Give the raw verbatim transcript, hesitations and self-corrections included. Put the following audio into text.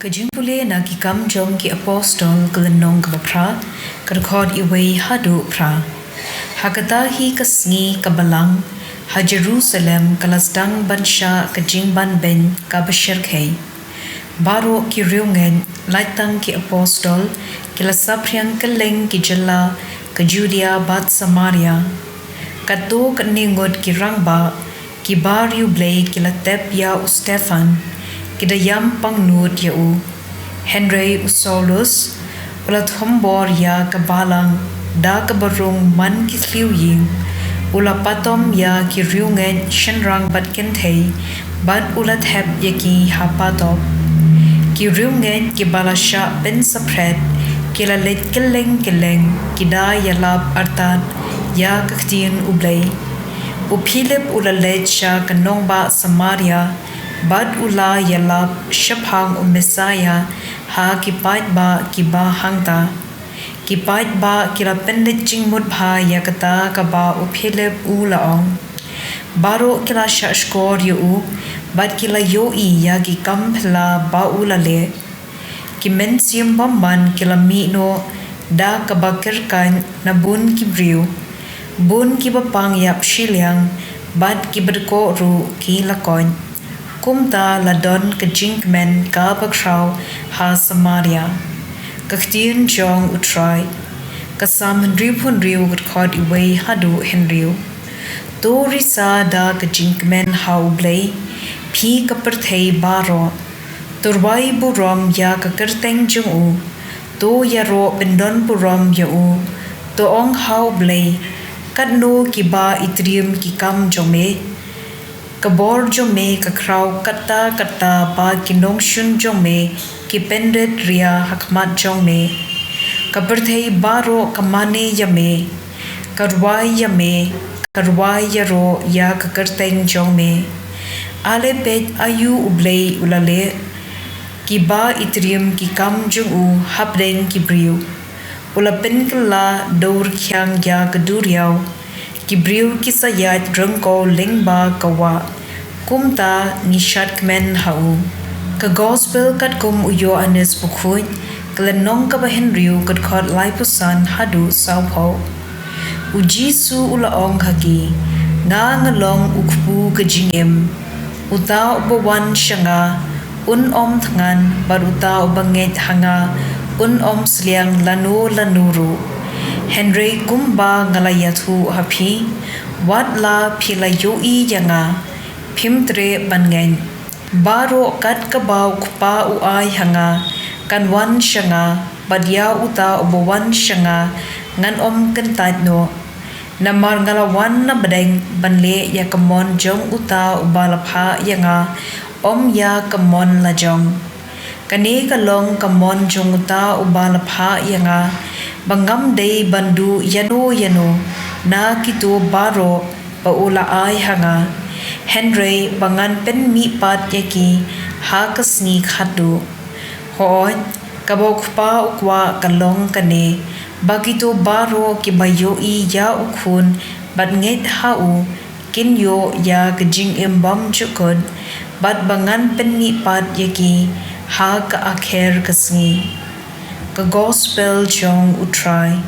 Ka jingpule na Ki Kam jong ki Apostol, ka lynnong kaba phra, ka dkhot wei haduh phra. Ha kata hi ka sngi ka Balang, ha Jerusalem ka la sdang ban shah ka jingbanbeiñ kaba shyrkhei. Baroh ki riewngeit, lait tang ki apostol, ki la saphriang kylleng ki jylla ka Judea bad Samaria. Katto katne ngut ki rangbah, ki bariewblei ki la tep ïa u Stephan, ki da ïam pangnud ïa u. Hynrei u Saulus u la thombor ïa ka Balang da kaba rung man ki thliew ïing. U la patom ïa ki riewngeit shynrang bad kynthei, bad u la thep ïa ki ha patop. Ki riewngeit kiba la shah pynsaphriang, ki la leit kylleng kylleng, ki da ïalap artat ïa ka ktien U Blei. U Philip u la leit sha ka nongbah Samaria, bad u la ïalap shaphang u Messaïah ha ki paidbah kiba hangta. Ki paidbah ki la pynleit jingmut bha ïa kata kaba u Philip u la ong. Baroh ki la shahshkor ïa u, bad ki la ïohi ïa ki kam phylla ba u la leh. Ki mynsiem bymman ki la mih noh da kaba kyrkhu na bun ki briew. Bun kiba pang ïap shiliang, bad kiba dkoh ruh ki la koit. Kumta la don ka jingkmen kaba khraw ha Samaria. Ka ktien jong U Trai. Ka Salm hynriewphew hynriew, ka dkhot wei haduh hynriew. To risa da ka jingkmen ha U Blei, phi ka pyrthei baroh. To rwai burom ïa ka kyrteng jong u. To ïaroh pyndonburom ïa u. To ong ha U Blei, katno kiba itriem ki kam jong me. Ka bor jong me ka khraw katta katta ba ki nongshun jong me ki pynrit ria ha khmat jong me. Ka pyrthei baroh ka mane ïa me. Ka rwai ïa me, ka rwai ïaroh ïa ka kyrteng jong me. Ale peit aïu U Blei u la leh. Kiba itriem ki kam jong u hapdeng ki briew. U la pynkylla dewrkhiang ïa ka duriaw. Ki briew ki sa ïaid ryngkew lyngba ka wah. Kumta ngi shad kmen ha u. Ka Gospel katkum u Ïoannis Bakhuid, ka lynnong kaba hynriew, ka dkhot laiphew san haduh sawphew. U Jisu u la ong ha ki, nga nga long u kpu ka jingim. Uta uba wan sha nga, un ym thngan, bad uta uba ngeit ha nga, un ym sliang lano lano ruh. Hynrei kumba nga la ïathuh ha phi, wat la phi la ïohi ïa nga, phim treh ban ngeit. Baroh kat kaba u Kpa u ai ha nga, kan wan sha nga, bad ïa uta uba wan sha nga, ngan ym kyntait noh. Namar nga la wan na bneng ban leh ïa ka mon jong uta uba la phah ïa nga, ym ïa ka mon la jong. Kane ka long ka mon jong uta uba la phah ïa nga, ba ngam dei ban duh ïano ïano na kito baroh ba u la ai ha nga. Hynrei ba ngan pynmihpat ïa ki ha ka sngi khatduh. Hooid, kaba u Kpa u kwah ka long kane, ba kito baroh kiba ïohi ïa u Khun bad ngeit ha u, kin ïoh ïa ka jingim bymjukut, bad ba ngan pynmihpat ïa ki ha ka akher ka sngi. Ka Gospel jong U Trai.